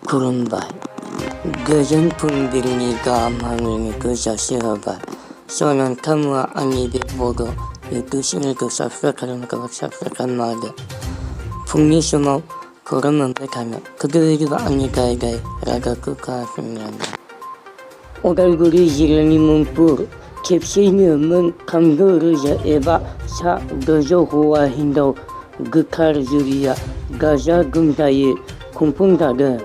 खुलुमबाय। गोजोन फुंबिलिनि गाहाम हामलायनायखौ जासिहरबाय। नोंथांमोना आंनि बे बड' इउटुब चेनेलखौ साबस्क्राइब खालामनांगौ, साबस्क्राइब खालामना होदो। फुंनि समाव खौरां मोनबाय थानो गोदो गोदाय आंनि गाय रादाबखौ खोनासंलांदों। उदालगुरि जिल्लानि मुंफोर खेबसेयैनो मोन 300,000 एबा सा 600 हौवा हिनजाव गोथार जुलिया गाजा गोमजायै खुंफुंजादों।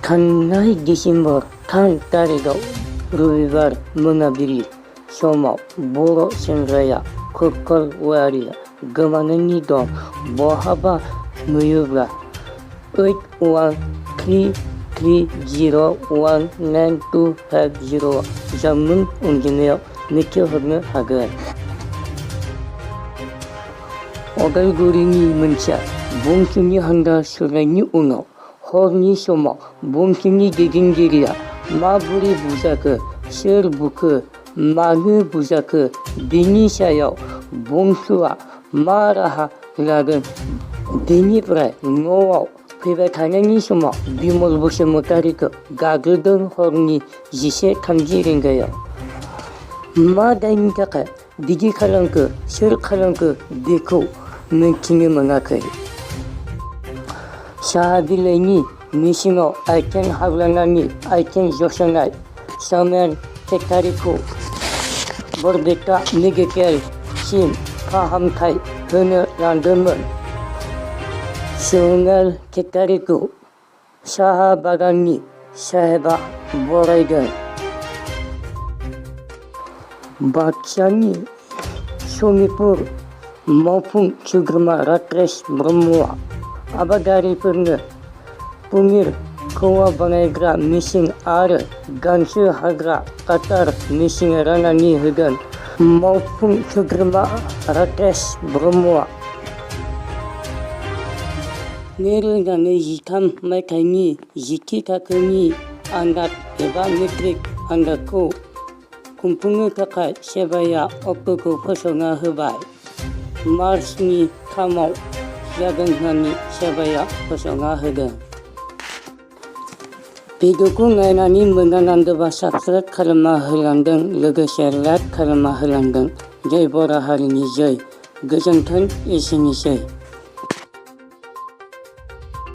थांनाय दिसेम्बर 3 थारिखआव रबिबार मोनाबिलि समाव बर' सेंग्राया खख्खल औवारिया गोमानानै दं। बहाबा नुयोब्ला 8133019250 जानबुं अनजिमायाव मिथिहरनो हागोन। उदालगुरिनि मानसिया बंस'नि हान्जा सुरनायनि उनाव हरनि समाव बंस'नि दैदेनगिरिया माबोरै बुजाखो, सोर बुखो, मानो बुजाखो, बेनि सायाव बंस'आ मा राहा लागोन, बेनिफ्राय न'आव फैबाय थानायनि समाव बिमल बसुमतारीखौ गाग्लोबदों हरनि 11:30 रिंगायाव। मा दायनि थाखाय बिदि खालामखो, सोर खालामखो बेखौ मिथिनो मोनाखै। साहा बिलाइनि मेसिनाव आथिं हाब्लानानै आथिं जस'नाय समेल केटारिखौ बरपेटा मेडिकेल सिम फाहामथाय होनो लांदोंमोन। समेल केटारिखौ साहा बागाननि साहेबा बरायदों। बाक्सानि सनितपुर मावफुं सोद्रोमा राकेश ब्रह्मआ आबादारिफोरनो पनिर खौवा बानायग्रा मेसिन आरो गांसो हाग्रा काटार मेसिन राननानै होगोन। मावफुं सोद्रोमा राकेश ब्रह्मआ 2023 मायथाइनि 10थि थाखोनि आनजाद एबा मेट्रिक आनजादखौ खुंफुंनो थाखाय सेबाया अक्ट'खौ फोसावना होबाय। मार्चनि 3आव जागोन होननानै सेबाया फोसावना होदों। भिडिअखौ नायनानै मोजां नांदोंबा साबस्क्राइब खालामना होलांदों, लोगोसे लाइक खालामना होलांदों। जय बर' हारिनि जय। गोजोन्थों। एसेनोसै।